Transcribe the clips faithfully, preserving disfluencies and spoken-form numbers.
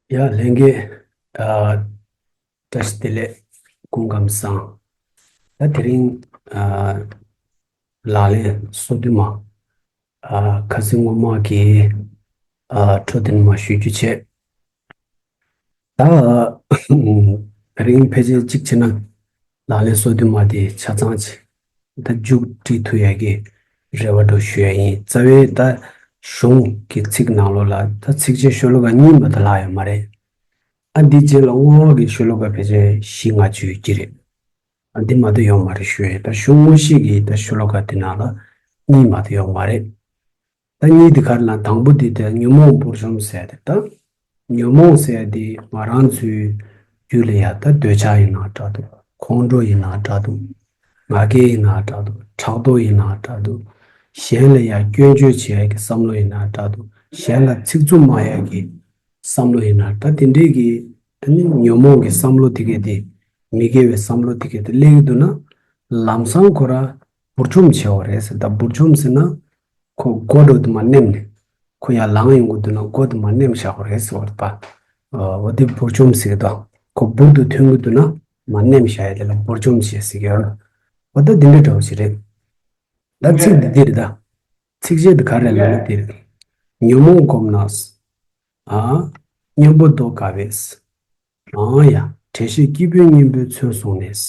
ཡ་ལྷན་རྒྱས། ཨ། བཀྲ་ཤིས་བདེ་ལེགས། སྐུ་ཁམས་བཟང་། ད་དེ་རིང་། ཨ། ལག་ལེན་སོ་བདུན་མ། ཨ། ཁ་སང་སྔོན་མ་གི། ཨ། འཕྲོ་འདི་ནས་མར་ཞུ་རྒྱུ་བྱས། ད་དེ་རིང་ཕལ་ཆེར་གཅིག་བྱས་ན་ལག་ལེན་སོ་བདུན་མ་དེ་ཆ་ཚང་ཅིག་ད་མཇུག་སྒྲིལ་ཐུབ་ཡ་གི་རེ་བ་འདྲ་ཞུ་ཡ་ཡིན། རྩ་བའི་ད་གཞུང་གི་ཚིག་ནང་ལོགས་ལ་ད་ཚིགས་བཅད་ཤོ་ལོ་ཀ་གཉིས་མ་གཏོགས་ལྷག་ཡོད་མ་རེད། ཨ། འདི་རྗེས་ལ་བསྔོ་བ་གི་ཤོ་ལོ་ཀ་ཕལ་ཆེར་བཞི་ལྔ་ཅིག་ཡོད་ཀྱི་རེད། ཨ། འདི་མ་གཏོགས་ཡོད་མ་རེད་ཞུ་ཡ། ད་གཞུང་དངོས་གཞི་གི་ད་ཤོ་ལོ་ཀ་དེ་ནང་ལ་གཉིས་མ་གཏོགས་ཡོད་མ་རེད། ད་གཉིས་དེ་ག་རེ་ལབ། དང་པོ་དེ་དེ་ཉོན་མོངས་བུར་འཇོམས་ཟེར་ཏེ། ད་ཉོན་མོངས་ཟེར་དེ་ང་རང་ཚོའི་རྒྱུད་ལ་ཡ་ད་འདོད་ཆགས་ཡིན་ན་འདྲ་འདུག་ཁོང་ཁྲོ་ཡིན་ན་འདྲ་འདུག་ང་རྒྱལ་ཡིན་ན་འདྲ་འདུག་ཕྲག་དོག་ཡིན་ན་འདྲ་འདུག་གཞན་ལ་ཡ་སྐྱོན་བརྗོད་བྱེད་ཡ་གི་བསམ་བློ་ཡིན་ན་འདྲ་འདུག་གཞན་ལ་ཚིག་རྩུབ་སྨྲ་ཡ་གི་བསམ་བློ་ཡིན་ན་འདྲ། དེ་འདྲས་ཀྱི་ཨ་ནི་ཉོན་མོངས་ཀྱི་བསམ་བློ་དེ་གས་དེ། མི་དགེ་བའི་བསམ་བློ་དེ་གས་དེ་སླེབས་ཀྱི་འདུག་ན། ལམ་སང་ཁོ་ར་བུར་འཇོམས་བྱེད་པ་རེད་ཟེར། ད་བུར་འཇོམས་ཟེར་ན། ཁོ་མགོ་འདྲ་བོ་དེ་མར་མནན་ནས། ཁོ་ཡར་ལངས་ཡོང་གི་འདུག་ན་མགོ་དེ་མར་མནན་བཞག་པ་རེད་ཟེར་བ་རེད་པ། འོ་དེ་བུར་འཇོམས་ཟེར་གི་འདུག་ཁོ་འབུར་དུ་ཐོན་གི་འདུག་ན་མར་མནན་བཞག་ཡ་དེ་ལ་བུར་འཇོམས་བྱེད་ཟེར་གི་ཡོད། འོ་ད་འདི་འདྲ་འདྲ་བོ་ཞིག་རེད། ད་ཚིག་འདི་འདི་རེད་ད། ཚིགས་བཅད་འདི་ག་རེ་ལབ་ན་འདི་རེད། ཉོན་མོངས་གོམས་ན། ཨ། གཉེན་པོ་བཟློག་དཀའ་བས། ཨང་ཡ། དྲན་ཤེས་སྐྱེས་བུའི་གཉེན་པོས་མཚོན་གསུངས་ནས།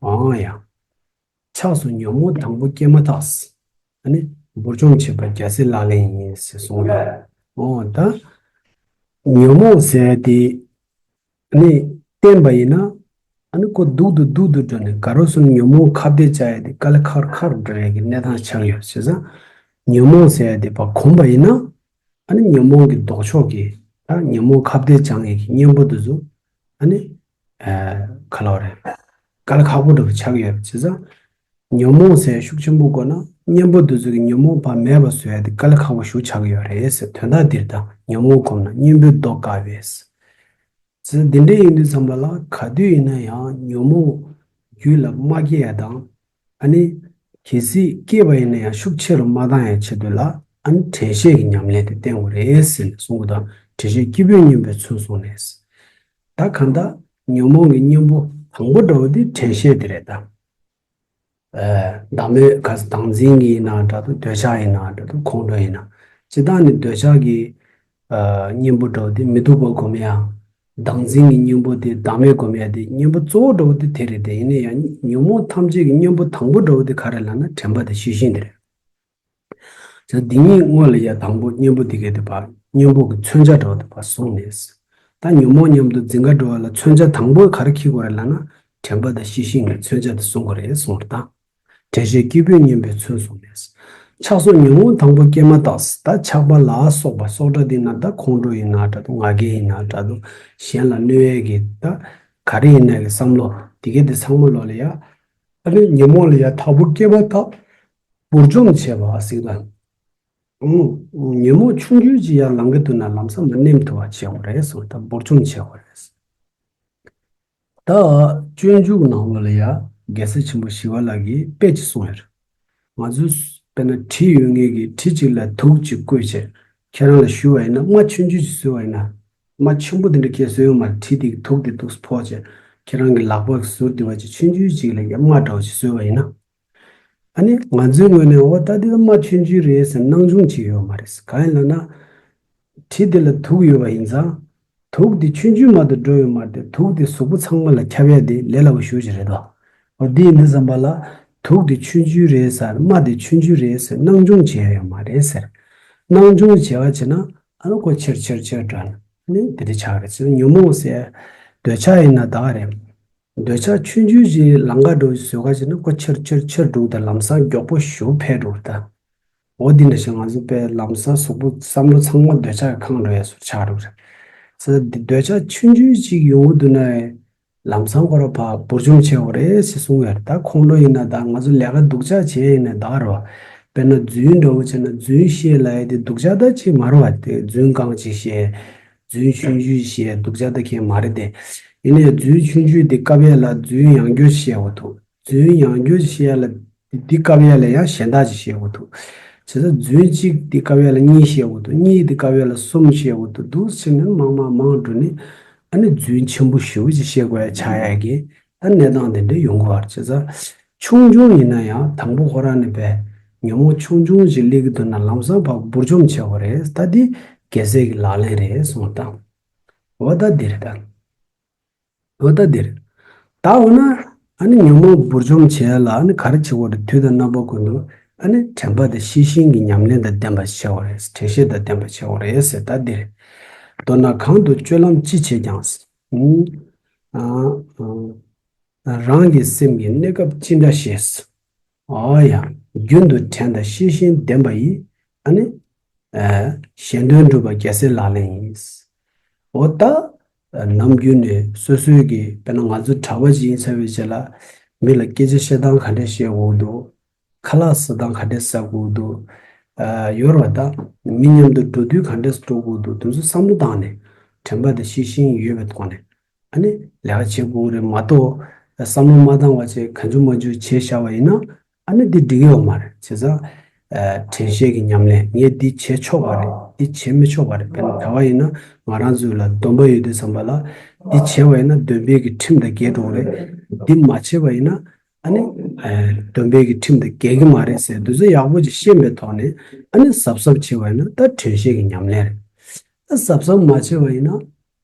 ཨང་ཡ། ཆགས་སོགས་ཉོན་མོངས་དང་པོ་སྐྱེས་མ་ཐག་ཨ་ནི་བུར་འཇོམས་བྱེད་པ་རྒྱལ་སྲས་ལག་ལེན་ཡིན་ཟེར་གསུངས་ལ། འོ་ད། ཉོན་མོངས་ཟེར་དེ་ཨ་ནི་བསྟན་པ་ཡིན་ན། ཨ་ནི་ཁོ་སྡུག་ཏུ་སྡུག་ཏུ་འགྲོ་ནས་ག་རེ་ཟེར་ན་ཉོན་མོངས་ཁ་གཏད་བཅག་ཡ་དེ་དཀའ་ལས་ཁག་ཁག་འགྲོ་ཡ་གི་གནས་སྟངས་ཆགས་ཡོད་བྱས་ཙང་། ཉོན་མོངས་ཟེར་ཡ་དེ་ཕར་གོམས་པ་ཡིན་ན། ཨ་ནི་ཉོན་མོངས་ཀྱི་ལྡོག་ཕྱོགས་ཀྱི་ད་ཉོན་མོངས་ཁ་གཏད་བཅག་མཁན་གྱི་གཉེན་པོ་དེ་ཚོ་ཨ་ནི་ཨ་ག་ལབ་རེད། དཀའ་ལས་ཁག་པོ་འདྲ་པོ་ཆགས་ཡོད་བྱས་ཙང་། ཉོན་མོངས་ཟེར་ཤུགས་ཆེན་པོ་དགོས་ན་གཉེན་པོ་དེ་ཚོ་གི་ཉོན་མོངས་ཕར་མེད་པ་བཟོ་ཡ་དེ་དཀའ་ལས་ཁག་པོ་ཞེ་པོ་ཆགས་ཡོད་རེད་ཟེར། དོན་དག་འདིར་ད་ཉོན་མོངས་གོམས་ན་གཉེན་པོས་བཟློག་དཀའ་བས། ཟེར་འདི་འདྲ་ཡིན་དུས་ཙམ་པ་ལ་ག་དུས་ཡིན་ན་ཡང་ཉོན་མོངས་རྒྱུད་ལ་མ་སྐྱེ་ཡ་དང་། ཨ་ནི་གལ་སྲིད་སྐྱེས་པ་ཡིན་ན་ཡང་ཤུགས་ཆེ་རུ་མ་བཏང་ཡ་ཆེད་དུ་ལ་ཨ་ནི་དྲན་ཤེས་ཀྱི་ཉམས་ལེན་དེ་བསྟེན་དགོས་རེད་ཟེར་ནས་གསུང་གི་འདུག་དྲན་ཤེས་སྐྱེས་བུའི་གཉེན་པོས་མཚོན་གསུངས་ནས། ད་གང་ལྟར་ཉོན་མོངས་ཀྱི་གཉེན་པོ་དང་པོ་འདྲ་བོ་དེ་དྲན་ཤེས་དེ་རེད་ད། ཨ། བདག་མེད་ག་ས་བདག་འཛིན་གྱི་ཡིན་ན་འདྲ་འདུག་འདོད་ཆགས་ཡིན་ན་འདྲ་འདུག་ཁོང་ཁྲོ་ཡིན་ན། སྤྱིར་བཏང་ནི་འདོད་ཆགས་ཀྱི། ཨ། གཉེན་པོ་འདྲ་བོ་དེ་མི་སྡུག་པ་སྒོམ་ཡ། བདག་འཛིན་གྱི་གཉེན་པོ་དེ་བདག་མེད་སྒོམ་ཡ་དེ་གཉེན་པོ་གཙོ་བོ་འདྲ་བོ་དེ་དེ་རེད་དེ། ཡིན་ན་ཡང་ཉོན་མོངས་ཐམས་ཅད་ཀྱི་གཉེན་པོ་དང་པོ་འདྲ་བོ་དེ་ག་རེ་ལབ་ན་དྲན་པ་དང་ཤེས་བཞིན་དེ་རེད། ཟེར་འདི་གཉིས་སྔོན་ལ་ཡ་དང་པོ་གཉེན་པོ་འདི་གས་དེ་བ་གཉེན་པོ་གི་མཚོན་ཆ་འདྲ་བོ་དེ་བ་གསུངས་ནས། ད་ཉོན་མོངས་མཉམ་དུ་འཛིན་ག་འགྲོ་བ་ལ་མཚོན་ཆ་དང་པོ་ག་རེ་འཁྱེར་དགོས་རེད་ལབ་ན་དྲན་པ་དང་ཤེས་བཞིན་གྱི་མཚོན་ཆ་དེ་གསུང་དགོས་རེད་གསུངས་རེད་ད། དྲན་ཤེས་སྐྱེས་བུའི་གཉེན་པོས་མཚོན་གསུངས་ནས། ཆགས་སོགས་ཉོན་མོངས་དང་པོ་སྐྱེས་མ་ཐག་ད་ཆགས་པ་ལ་སོགས་པ་སོགས་སྒྲ་འདི་ན་ད་ཁོང་ཁྲོ་ཡིན་ན་འདྲ་འདུག་ང་རྒྱལ་ཡིན་ན་འདྲ་འདུག་གཞན་ལ་གནོད་ཡས་ཀྱི་ད་ག་རེ་ཡིན་ན་གི་བསམ་བློ་འདི་གས་དེ་ཚང་མ་ལོག་ལ་ཡ། ཨ་ནི་ཉོན་མོངས་ལ་ཡ་དང་པོ་སྐྱེས་མ་ཐག་བུར་འཇོམས་བྱེད་པ་ཟེར་གི་འདུག་ཨང་། ཉོན་མོངས་ཆུང་ཆུང་ཅིག་ཡང་ལང་གི་འདུག་ན་ལམ་སང་མར་མནན་ཐུབ་པ་བྱེད་དགོས་རེད་གསུངས། ད་བུར་འཇོམས་བྱེད་དགོས་རེད། ད་སྤྱོད་འཇུག་ནང་ལོགས་ལ་ཡ་རྒྱལ་སྲས་ཆེན་པོ་ཞི་བ་ལྷ་གིས་དཔེ་ཅིག་གསུངས་ཡོད་རེད། ང་ཚོས་དཔེར་ན་གྲི་ཡོད་མཁན་གྱིས་གྲི་གཅིག་ལ་དུག་ཅིག་བསྐོལ་བྱས་ཁྱེད་རང་ལ་གཞུས་པ་ཡིན་ན་རྨ་ཆུང་ཆུང་ཅིག་བཟོས་པ་ཡིན་ན། རྨ་ཆེན་པོ་དེ་འདྲ་ཁྱེད་བཟོས་ཡོད་མ་རེད། གྲི་དེ་གི་དུག་དེ་འདུག་སེ་ཕོག་བྱས་ཁྱེད་རང་གི་ལག་པ་གི་ཟུར་དེ་བ་ཅིག་ཆུང་ཆུང་ཅིག་ལ་ཡ་རྨ་འདྲ་བོ་ཞིག་བཟོས་པ་ཡིན་ན། ཨ་ནི་ང་ཚོའི་ངོས་ནས་འོ་ད་འདི་ལ་རྨ་ཆུང་ཆུང་རེད་ཟེར་སྣང་ཆུང་བྱེད་ཡོད་མ་རེད། གང་ཡིན་ལབ་ན། གྲི་དེ་ལ་དུག་ཡོད་པ་ཡིན་ཙང་། དུག་དེ་ཆུང་ཆུང་མ་གཏོགས་འགྲོ་ཡོད་མ་རེད་དེ། དུག་དེ་གཟུགས་པོ་ཚང་མ་ལ་ཁྱབ་ཡ་དེ་ལས་སླ་པོ་ཞེ་པོ་ཅིག་རེད་དོ། འོ་འདི་ཡིན་དུས་ཙམ་པ་ལ། དུག་དེ་ཆུང་ཆུང་རེད་ཟེར་རྨ་དེ་ཆུང་ཆུང་རེད་ཟེར་སྣང་ཆུང་བྱེད་ཡ་ཡོད་མ་རེད་ཟེར། སྣང་ཆུང་བྱེད་པ་བྱས་ན་ཨ་ནི་ཁོ་ཆེར་ཆེར་ཆེར་འགྲོ་ནས་དེ་འདྲ་ཆགས་རེད་ཟེར། ཉོན་མོངས་ཟེར་འདོད་ཆགས་ཡིན་ན་ད་ག་རེད། འདོད་ཆགས་ཆུང་ཆུང་ཞིག་ལང་ཀ་འགྲོ་ཞིག་བཟོས་ཁ་བྱས་ན་ཁོ་ཆེར་ཆེར་ཆེར་འགྲོ་དང་ལམ་སང་མགྱོགས་པོ་ཞེ་པོ་འཕེལ་འགྲོ་རེད་ད། འོ་འདི་འདྲ་ཞིག་ང་ཚོ་དཔེ་ལམ་སང་གཟུགས་པོ་བསམ་བློ་ཚང་མ་འདོད་ཆགས་ཀྱིས་ཁེངས་འགྲོ་ཡ་བཟོ་ཆགས་འགྲོ་རེད། ཟེར་འདི་འདོད་ཆགས་ཆུང་ཆུང་ཞིག་ཡོང་གི་འདུག་ན་ལམ་སང་ཁོ་ར་ཕར་བུར་འཇོམས་བྱེད་དགོས་རེད་ཟེར་གསུངས་ཡོད་རེད། ད་ཁོང་ཁྲོ་ཡིན་ན་ད་ང་ཚོ་ལས་ཀ་སྡུག་ཅག་བྱས་ཡིན་ན་ད་ག་རེད་བ། དཔེར་ན་རྫུན་འདྲ་བོ་བྱས་ན་རྫུན་བཤད་ལབ་ཡ་དེ་སྡུག་ཅག་ད་ཅིག་མ་རེད་བ། དེ་རྫུན་རྐང་ཅིག་བཤད། རྫུན་ཆུང་ཆུང་བཤད་སྡུག་ཅག་ད་མཁན་མ་རེད་དེ། ཡིན་ནའི་རྫུན་ཆུང་ཆུང་དེ་བཀབ་ཡ་ལ་རྫུན་ཡང་བསྐྱར་བཤད་དགོས་ཐུག་རྫུན་ཡང་བསྐྱར་བཤད་ཡ་ལ་འདི་བཀབ་ཡ་ལ་ཡང་གཞན་དག་ཅིག་བཤད་དགོས་ཐུག་བྱས་ཙང་རྫུན་གཅིག་དེ་སྐབས་ཡ་ལ་གཉིས་བཤད་དགོས་འདུག་གཉིས་དེ་སྐབས་ཡ་ལ་གསུམ་བཤད་དགོས་འདུག་འདུག་སེ་བྱས་ནས་མང་མང་མང་འགྲོ་ནས་ཨ་ནི་རྫུན་ཆེན་པོ་ཞེ་པོ་ཅིག་བཤད་དགོས་ཡ་ཆགས་ཡ་གི་ད་གནས་སྟངས་དེ་འདྲ་ཡོང་གི་ཡོད་རེད། བྱས་ཙང་ཆུང་ཆུང་ཡིན་ན་ཡང་དང་པོ་ཁོ་རང་ནས་བས་ཉོན་མོངས་ཆུང་ཆུང་ཞིག་སླེབས་ཀྱི་འདུག་ན་ལམ་སང་ཕར་འབུར་འཇོམས་བྱེད་དགོས་རེད། ད་འདི་རྒྱལ་སྲས་ཀྱི་ལག་ལེན་རེད་གསུངས་དང་། འོ་ད་འདི་རེད་ད། འོ་ད་འདིར། ད་འོ་ན། ཨ་ནི་ཉོན་མོངས་འབུར་འཇོམས་བྱེད་ཡ་ལ་ཨ་ནི་ག་རེ་བྱེད་དགོས་རེད། དུས་དང་རྣམ་པ་ཀུན་ཏུ་ཨ་ནི་དྲན་པ་དང་ཤེས་བཞིན་གྱི་ཉམས་ལེན་དང་ལྡན་པ་བྱེད་དགོས་རེད། དྲན་ཤེས་དང་ལྡན་པ་བྱེད་དགོས་རེད་ཟེར་ད་འདིར། མདོར་ན་གང་དུ་སྤྱོད་ལམ་ཅི་བྱེད་ཀྱང་། ཨ་ཨ་རང་གི་སེམས་ཀྱི་གནས་སྐབས་ཅི་འདྲ་ཞེས། ཨོ་ཡ། རྒྱུན་དུ་དྲན་དང་ཤེས་བཞིན་ལྡན་པ་ཡིས། ཨ་ནི། ཨ་གཞན་དོན་སྒྲུབ་པ་རྒྱལ་སྲས་ལག་ལེན་ཡིན། འོ་ད། ནམ་རྒྱུན་ནས་སོ་སོའི་གི་དཔེར་ན་ང་ཚོ་གྲྭ་པ་ཅིག་ཡིན་ཚར་བའི་རྗེས་ལ། མི་ལ་སྐད་ཆ་བཤད་སྟངས་ག་འདྲས་བཤད་དགོས་འདུག་ཁ་ལག་ཟ་སྟངས་ག་འདྲས་ཟ་དགོས་འདུག་ཨ་ཡོད་རེད་བ་ད། མི་མཉམ་དུ་འགྲོ་དུས་ག་འདྲས་འགྲོ་དགོས་འདུག་དེ་ཚོ་བསམ་བློ་བཏང་ནས། དྲན་པ་དང་ཤེས་བཞིན་ཡོད་པའི་ཐོག་ནས། ཨ་ནི་ལས་ཀ་བྱེད་དགོས་རེད་མ་གཏོགས། བསམ་བློ་མ་བཏང་བ་བྱས་གང་བྱུང་མང་བྱུང་བྱས་བཞག་པ་ཡིན་ན། ཨ་ནི་འདི་འགྲིག་གི་ཡོད་མ་རེད། བྱས་ཙང་། ཨ་དྲན་ཤེས་ཀྱི་ཉམས་ལེན་ངས་འདི་བྱས་ཆོག་པ་རེད། འདི་བྱས་མི་ཆོག་པ་རེད། དཔེར་ན་གྲྭ་པ་ཡིན་ན་ང་རང་ཚོ་ལ་སྡོམ་པ་ཡོད་དུས་ཙམ་པ་ལ། འདི་བྱས་པ་ཡིན་ན་སྡོམ་པའི་གི་ཁྲིམས་དང་འགལ་འགྲོ་གི་རེད། འདི་མ་བྱས་པ་ཡིན་ན། ཨ་ནི། ཨ་སྡོམ་པའི་གི་ཁྲིམས་དང་འགལ་གི་མ་རེད་ཟེར་འདི་ཚོ་ཡག་པོ་ཅིག་ཤེས་པའི་ཐོག་ནས་ཨ་ནི་གཟབ་གཟབ་བྱས་པ་ཡིན་ན་ད་དྲན་ཤེས་ཀྱི་ཉམས་ལེན་རེད། ད་གཟབ་གཟབ་མ་བྱས་པ་ཡིན་ན།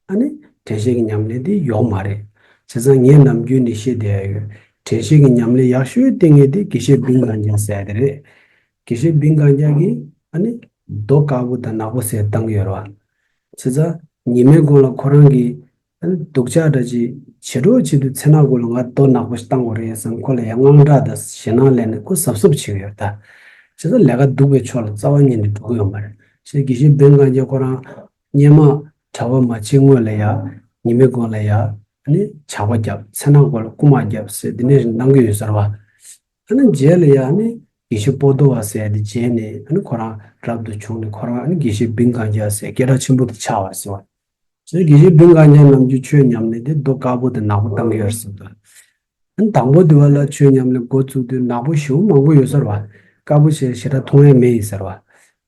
ཨ་ནི་དྲན་ཤེས་ཀྱི་ཉམས་ལེན་དེ་ཡོང་མ་རེད། བྱས་ཙང་ངས་ནམ་རྒྱུན་ནས་བཤད་བསྡད་ཡ་ཡོད། དྲན་ཤེས་ཀྱི་ཉམས་ལེན་ཡག་ཤོས་བསྟེན་མཁན་དེ་དགེ་བཤེས་བིང་གང་རྒྱལ་ཟེར་ཡ་དེ་རེད། དགེ་བཤེས་བིང་གང་རྒྱལ་གྱིས་ཨ་ནི་རྡོ་དཀར་པོ་དང་ནག་པོ་ཟེར་བཏང་གི་ཡོད་རེད་བ། བྱས་ཙང་ཉི་མའི་གུང་ལ་ཁོ་རང་གིས་ཨ་ནི་སྡུག་ཅག་འདྲ་ཅིག་བྱེད་འགྲོ་བྱེད་དུས་མཚན་ནག་གུང་ལ་ང་རྡོ་ནག་པོ་ཞིག་བཏང་དགོས་རེད་བསམ་ཁོ་ལ་ཡང་དངངས་སྐྲག་དང་ཞེད་སྣང་སླེབས་ནས་ཁོ་གཟབ་གཟབ་བྱེད་ཀྱི་ཡོད་རེད་ད། བྱས་ཙང་ལས་ཀ་སྡུག་པའི་ཕྱོགས་ལ་རྩ་བ་ཉིད་ནས་འགྲོ་གི་ཡོད་མ་རེད། བྱས་དགེ་བཤེས་བིང་གང་རྒྱལ་ཁོ་རང་སྔོན་མ་གྲྭ་པ་མ་བྱེད་སྔོན་ལ་ཡ། ཉི་མའི་གུང་ལ་ཡ། ཨ་ནི་ཇག་པ་བརྒྱབ། མཚན་ནག་གུང་ལ་རྐུ་མ་བརྒྱབ་ཟེར་འདི་ནས་གནང་གི་ཡོད་ཟེར་བ། ཨ་ནི་རྗེས་ལ་ཡ་ཨ་ནི་དགེ་བཤེས་པོ་ཏོ་བ་ཟེར་འདི་མཇལ་ནས་ཨ་ནི་ཁོ་རང་རབ་ཏུ་བྱུང་ནས་ཁོ་རང་ཨ་ནི་དགེ་བཤེས་བིང་གང་རྒྱལ་ཟེར་སྐད་གྲགས་ཆེན་པོ་དེ་ཆགས་པ་ཟེར་བ། བྱས་དགེ་བཤེས་བིང་གང་རྒྱལ་ནམ་རྒྱུན་ཆོས་ཉམས་ལེན་དེ་རྡོ་དཀར་པོ་དང་ནག་པོ་བཏང་གི་ཡོད་ཟེར་བ། ཨ་ནི་དང་པོ་དུས་བ་ལ་ཆོས་ཉམས་ལེན་འགོ་བཙུགས་དུས་ནག་པོ་ཞེ་པོ་མང་པོ་ཡོད་ས་རེད་བ། དཀར་པོ་ཞེ་དྲག་མཐོང་ཡ་མེད་ཡིན་ཟེར་བ།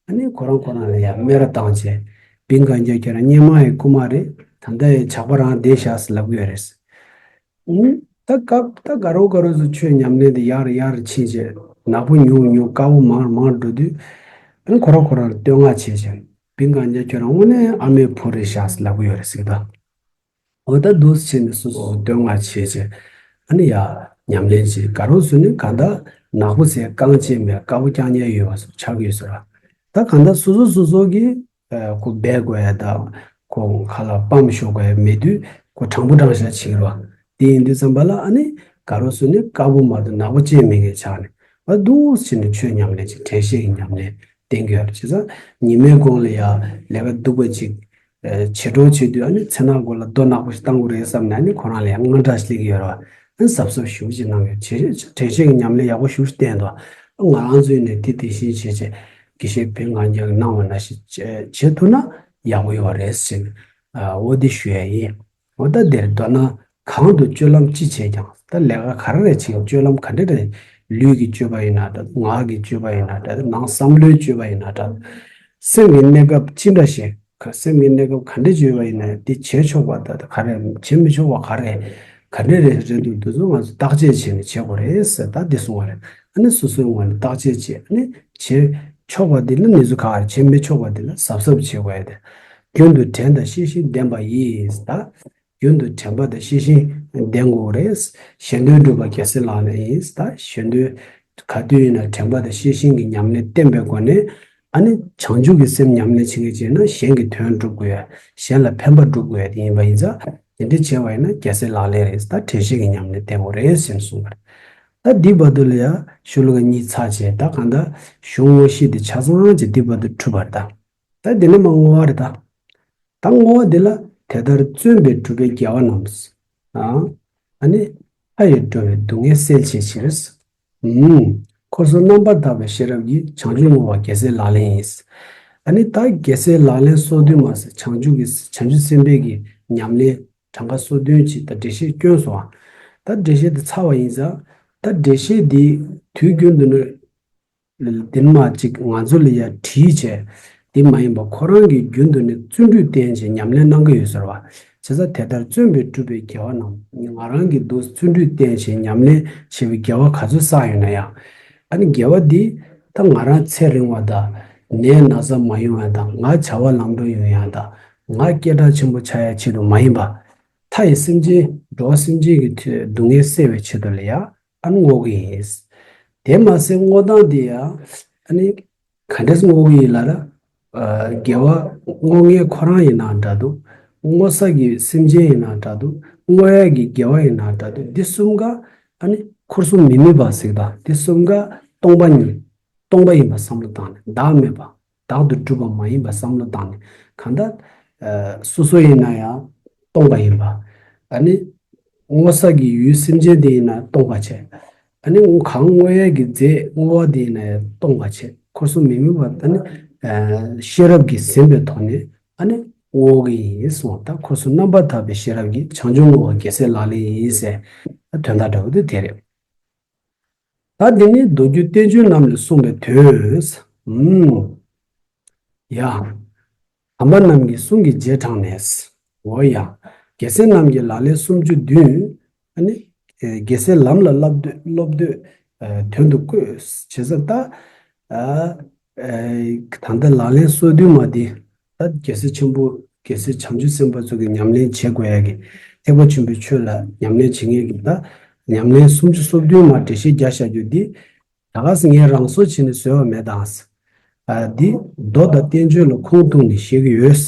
ཨ་ནི་ཁོ་རང་ཁོ་རང་ལ་ཡང་སྨད་ར་བཏང་བྱས། བིང་གང་རྒྱལ་ཁྱོད་རང་སྔོན་མ་ཡི་རྐུ་མ་རེད། ད་ལྟ་ཡི་ཇག་པ་རང་བསྡད་བཞག་ཟེར་ལབ་གི་ཡོད་རེད། ཨུ། ད་སྐབས་ད་དགའ་རོགས་དགའ་རོགས་ཚོ་ཆོས་ཉམས་ལེན་དེ་ཡར་ཡར་ཕྱིན་བྱས། ནག་པོ་ཉུང་ཉུང་དཀར་པོ་མང་མང་འགྲོ་དུས། ཨ་ནི་ཁོ་རང་ཁོ་རང་ལ་བསྟོད་བསྔགས་བྱས་བྱས། བིང་གང་རྒྱལ་ཁྱོད་རང་དངོས་གནས་ཨ་མའི་བུ་རེད་བཞག་ཟེར་ལབ་གི་ཡོད་རེད་ཟེར་གི་འདུག་འོ་ད་འདུག་སེ་བྱས་ནས་སོ་སོ་སོ་བསྟོད་བསྔགས་བྱས་བྱས། ཨ་ནི་ཡ། ཉམས་ལེན་བྱས་དགའ་རོགས་ཚོ་ནི་གང་ལྟར་ནག་པོ་ཟེར་རྐང་རྗེས་མེད་དཀར་པོ་རྐྱང་རྐྱང་ཡོད་པ་སོགས་ཆགས་ཀྱི་ཡོད་ཟེར་བ། ད་གང་ལྟར་སོ་སོ་སོ་སོ་གིས་ཨ་ཁོ་སྦས་དགོས་ཡ་དང་ཁོ་ཁ་ལ་སྤམ་ཤོར་དགོས་ཡ་མེད་དུས་ཁོ་དྲང་པོ་དྲང་བཞག་བྱེད་ཀྱི་རེད་བ། དེ་ཡིན་དུས་ཙམ་པ་ལ་ཨ་ནི་དགའ་རོགས་ཚོ་ནི་དཀར་པོ་མ་གཏོགས་ནག་པོ་ཅི་ཡང་མེད་མཁན་ཆགས་ནས་ཨ་འདུག་སེ་བྱས་ནས་ཆོས་ཉམས་ལེན་བྱས་དྲན་ཤེས་ཀྱི་ཉམས་ལེན་བསྟེན་གྱི་ཡོད་རེད། བྱས་ཙང་ཉི་མའི་གུང་ལ་ཡ་ལས་ཀ་སྡུག་པ་ཅིག་ཨ་བྱེད་གྲོགས་བྱེད་དུས་ཨ་ནི་མཚན་ནག་གུང་ལ་རྡོ་ནག་པོ་ཞིག་བཏང་དགོས་རེད་བསམ་ནས་ཨ་ནི་ཁོ་རང་ལ་ཡང་དངངས་སྐྲག་ཞིག་སླེབས་ཀྱི་ཡོད་རེད་བ། ཨ་ནི་གཟབ་གཟབ་ཞེ་པོ་ཅིག་གནང་ཡོད། བྱས་བྱས་དྲན་ཤེས་ཀྱི་ཉམས་ལེན་ཡག་པོ་ཞེ་པོ་ཅིག་བསྟན་འདུག་ང་རང་ཚོས་ནས་དེ་དེ་བཞིན་བྱས་བྱས་དགེ་བཤེས་བིང་གང་རྒྱལ་གྱིས་གནང་བ་ནང་བཞིན་བྱས་བྱས་ཐུབ་ན་ཡག་པོ་ཡོད་རེད་ཟེར། ཨ་འོ་དེ་ཞུ་ཡ་ཡིན། འོ་ད་འདིར་མདོར་ན་གང་དུ་སྤྱོད་ལམ་ཅི་བྱེད་ཀྱང་ད་ལས་ཀ་ག་རེ་རེ་བྱེད་ཀྱང་སྤྱོད་ལམ་ག་འདྲ་རེ་ལུས་ཀྱི་སྤྱོད་པ་ཡིན་ན་འདྲ་ངག་གི་སྤྱོད་པ་ཡིན་ན་འདྲ་ནང་བསམ་བློའི་སྤྱོད་པ་ཡིན་ན་འདྲ་སེམས་ཀྱི་གནས་སྐབས་ཅི་འདྲ་ཞིག་ག་སེམས་ཀྱི་གནས་སྐབས་ག་འདྲ་བྱེད་པ་ཡིན་ན་དེ་བྱེད་ཆོག་པ་ད་ག་རེ་བྱེད་མི་ཆོག་པ་ག་རེ་ག་འདྲ་རེ་རེད་འདུག་དེ་ཚོ་ང་ཚོ་བརྟག་དཔྱད་བྱས་ནས་བྱེད་དགོས་རེད་ཟེར་ད་འདི་གསུང་བ་རེད། ཨ་ནི་སོ་སོའི་ངོས་ནས་བརྟག་དཔྱད་བྱས་ཨ་ནི་བྱེད་ཆོག་པ་འདི་ལ་ནི་ཚོ་ག་རེ་བྱེད་མི་ཆོག་པ་འདི་ལ་གཟབ་གཟབ་བྱེད་དགོས་ཡ་དེ་རྒྱུན་དུ་དྲན་དང་ཤེས་བཞིན་ལྡན་པ་ཡིས་ད། རྒྱུན་དུ་དྲན་པ་དང་ཤེས་བཞིན་ལྡན་དགོས་རེད། གཞན་དོན་སྒྲུབ་པ་རྒྱལ་སྲས་ལག་ལེན་ཡིན། ད་གཞན་དོན་ག་དུས་ཡིན་ན་དྲན་པ་དང་ཤེས་བཞིན་གྱི་ཉམས་ལེན་བསྟེན་པའི་སྒོ་ནས་ཨ་ནི་བྱང་ཆུབ་ཀྱི་སེམས་ཉམས་ལེན་བྱེད་མཁན་བྱས་ན་གཞན་གྱི་དོན་སྒྲུབ་དགོས་ཡ། གཞན་ལ་ཕན་པ་སྒྲུབ་དགོས་ཡ་དེ་ཡིན་པ་ཡིན་ཙང་དེ་འདྲ་བྱས་པ་ཡིན་ན་རྒྱལ་སྲས་ལག་ལེན་རེད། ད་དྲན་ཤེས་ཀྱི་ཉམས་ལེན་བསྟེན་དགོས་རེད་ཟེར་ནས་གསུངས་པ་རེད། ད་འདི་བར་དུ་ལ་ཡ་ཤོ་ལོ་ཀ་གཉིས་ཚར་བྱས་ད་གང་ལྟར་གཞུང་དངོས་གཞི་དེ་ཆ་ཚང་ཅིག་འདི་བར་དུ་གྲུབ་པ་རེད་ད། ད་འདི་ནས་མར་བསྔོ་བ་རེད་ད། ད་བསྔོ་བ་འདི་ལ་དེ་ལྟར་བརྩོན་པས་བསྒྲུབས་པའི་དགེ་བ་རྣམས། ཨ་ནི་མཐའ་ཡས་འགྲོ་བའི་སྡུག་བསྔལ་སེལ་བྱའི་ཕྱིར། ཨུམ། འཁོར་གསུམ་རྣམ་པར་དག་པའི་ཤེས་རབ་ཀྱིས། བྱང་ཆུབ་བསྔོ་བ་རྒྱལ་སྲས་ལག་ལེན་ཡིན། ཨ་ནི་ད་རྒྱལ་སྲས་ལག་ལེན་སོགས་དུས་མ་ཟད་བྱང་ཆུབ་ཀྱི་བྱང་ཆུབ་སེམས་དཔའི་གི་ཉམས་ལེན་གྲངས་ཀ་སོ་བདུན་ཅིག་ད་འགྲེལ་བཤད་བསྐྱོན་སོང་ཨ། ད་འགྲེལ་བཤད་དེ་ཚར་བ་ཡིན་ཙང་ད་འགྲེལ་བཤད་འདི་དུས་རྒྱུན་དུ་ནི། དེ་མ་གཅིག་ང་ཚོ་ལ་ཡ་བྲིས་བྱས། དེ་མ་ཡིན་པ་ཁོ་རང་གི་རྒྱུན་དུ་ནི་བརྩོན་འགྲུས་བསྟེན་བྱས་ཉམས་ལེན་གནང་གི་ཡོད་ཟེར་བ། བྱས་ཙང་དེ་ལྟར་བརྩོན་པས་བསྒྲུབས་པའི་དགེ་བ་རྣམས་ང་རང་གིས་འདུག་བརྩོན་འགྲུས་བསྟེན་བྱས་ཉམས་ལེན་བྱས་པའི་དགེ་བ་ག་ཚོད་བསགས་ཡོད་ན་ཡང་། ཨ་ནི་དགེ་བ་འདི་ད་ང་རང་ཚེ་རིང་བ་དང་། ནད་ན་ཚ་མ་ཡོང་ཡ་དང་། ང་བྱ་བ་ལམ་འགྲོ་ཡོང་ཡ་དང་། ང་སྐད་གྲགས་ཆེན་པོ་ཆགས་ཡ་ཆེད་དུ་མ་ཡིན་པ། མཐའ་ཡི་སེམས་ཅན་འགྲོ་བ་སེམས་ཅན་གྱི་སྡུག་བསྔལ་སེལ་བའི་ཆེད་དུ་ལ་ཡ། ཨ་ནི་བསྔོ་གི་ཡིན། དེ་མ་ཟད་བསྔོ་སྟངས་དེ་ཡང་ཨ་ནི་ག་འདྲས་བསྔོ་གི་ཡིན་ལབ་ན། ཨ། དགེ་བ་བསྔོ་མཁན་ཁོ་རང་ཡིན་ན་འདྲ་འདུག་བསྔོ་ས་གི་སེམས་ཅན་ཡིན་ན་འདྲ་འདུག་བསྔོ་ཡ་གི་དགེ་བ་ཡིན་ན་འདྲ་འདུག་འདི་གསུམ་ཀ་ཨ་ནི་འཁོར་གསུམ་མི་དམིགས་པ་ཟེར་དང་། འདི་གསུམ་ཀ་སྟོང་པ་ཉིད། སྟོང་པ་ཡིན་པ་བསམ་བློ་བཏང་ནས། བདག་མེད་པ། བདག་ཏུ་གྲུབ་པ་མ་ཡིན་པ་བསམ་བློ་བཏང་ནས། གང་ལྟར། ཨ། སོ་སོ་ཡིན་ན་ཡང་སྟོང་པ་ཡིན་པ། ཨ་ནི་བསྔོ་ས་གི་ཡུལ་སེམས་ཅན་དེ་ཡིན་ན་སྟོང་པ་བྱས། ཨ་ནི་གང་བསྔོ་ཡས་ཀྱི་རྫས་བསྔོ་བ་དེ་ཡིན་ན་ཡང་སྟོང་པ་བྱས། འཁོར་གསུམ་མི་དམིགས་པ། ཨ་ནི་ཨ་ཤེས་རབ་ཀྱིས་ཟིན་པའི་ཐོག་ནས་ཨ་ནི་བསྔོ་གི་ཡིན་གསུངས། ད་འཁོར་གསུམ་རྣམ་པར་དག་པའི་ཤེས་རབ་ཀྱིས། བྱང་ཆུབ་བསྔོ་བ་རྒྱལ་སྲས་ལག་ལེན་ཡིན་ཟེར། ད་དོན་དག་འདྲ་བོ་དེ་དེ་རེད། ད་འདི་ནི་མདོ་རྒྱུད་བསྟན་བཅོས་རྣམས་ལས་གསུངས་པའི་དོན། ཨུམ། ཡ། དམ་པ་རྣམས་ཀྱི་གསུང་གི་རྗེས་འབྲངས་ནས། འོ་ཡ། རྒྱལ་སྲས་རྣམས་ཀྱི་ལག་ལེན་སུམ་ཅུ་བདུན། ཨ་ནི། ཨེ། རྒྱལ་སྲས་ལམ་ལ་བསླབ་འདོད་སློབ་འདོད། ཨེ། དོན་དུ་བཀོད་བྱས་ཙང་ད། ཨ། ཨེ། ད་ལྟ་ལག་ལེན་སོ་བདུན་མ་འདི། ད་རྒྱལ་སྲས་ཆེན་པོ་རྒྱལ་སྲས་བྱང་ཆུབ་སེམས་དཔའ་ཚོ་གི་ཉམས་ལེན་བྱེད་དགོས་ཡ་གི། ཐེག་པ་ཆེན་པོའི་ཆོས་ལ་ཉམས་ལེན་བྱེད་མཁན་གྱི་ད། ཉམས་ལེན་སུམ་ཅུ་སོ་བདུན་མ་འགྲེལ་བཤད་རྒྱག་བཞག་རྒྱུ་འདི། ད་ག་སེ་ངས་རང་བཟོ་བྱས་ནས་བཟོས་པ་མེད་དང་། ཨ། འདི་མདོ་དང་བསྟན་བཅོས་ལ་ཁུངས་གཏུགས་ནས་བཤད་ཀྱི་ཡོད།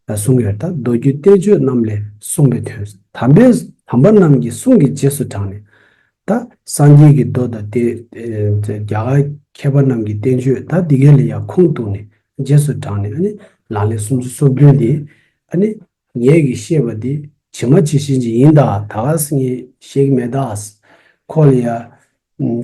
ཨ། གསུངས་ཡོད། ད་མདོ་རྒྱུད་བསྟན་བཅོས་རྣམས་ལས་གསུངས་པའི་དོན། དམ་པའི་དམ་པ་རྣམས་ཀྱི་གསུང་གི་རྗེས་སུ་འབྲངས་ནས། ད་སངས་རྒྱས་ཀྱི་མདོ་དང་དེ། ཨེ། རྒྱ་གར་མཁས་པ་རྣམས་ཀྱི་བསྟན་བཅོས་ད་འདི་གའི་ལ་ཡང་ཁུངས་གཏུགས་ནས་རྗེས་སུ་འབྲངས་ནས། ཨ་ནི་ལག་ལེན་སུམ་ཅུ་སོ་བདུན་འདི། ཨ་ནི་ངས་ཀྱིས་བཤད་པ་འདི་ཇི་མ་ཇི་བཞིན་ཅིག་ཡིན་ད། ད་ག་སེ་ངས་བཤད་ཀྱི་མེད་ད། ཁོ་ལ་ཡང་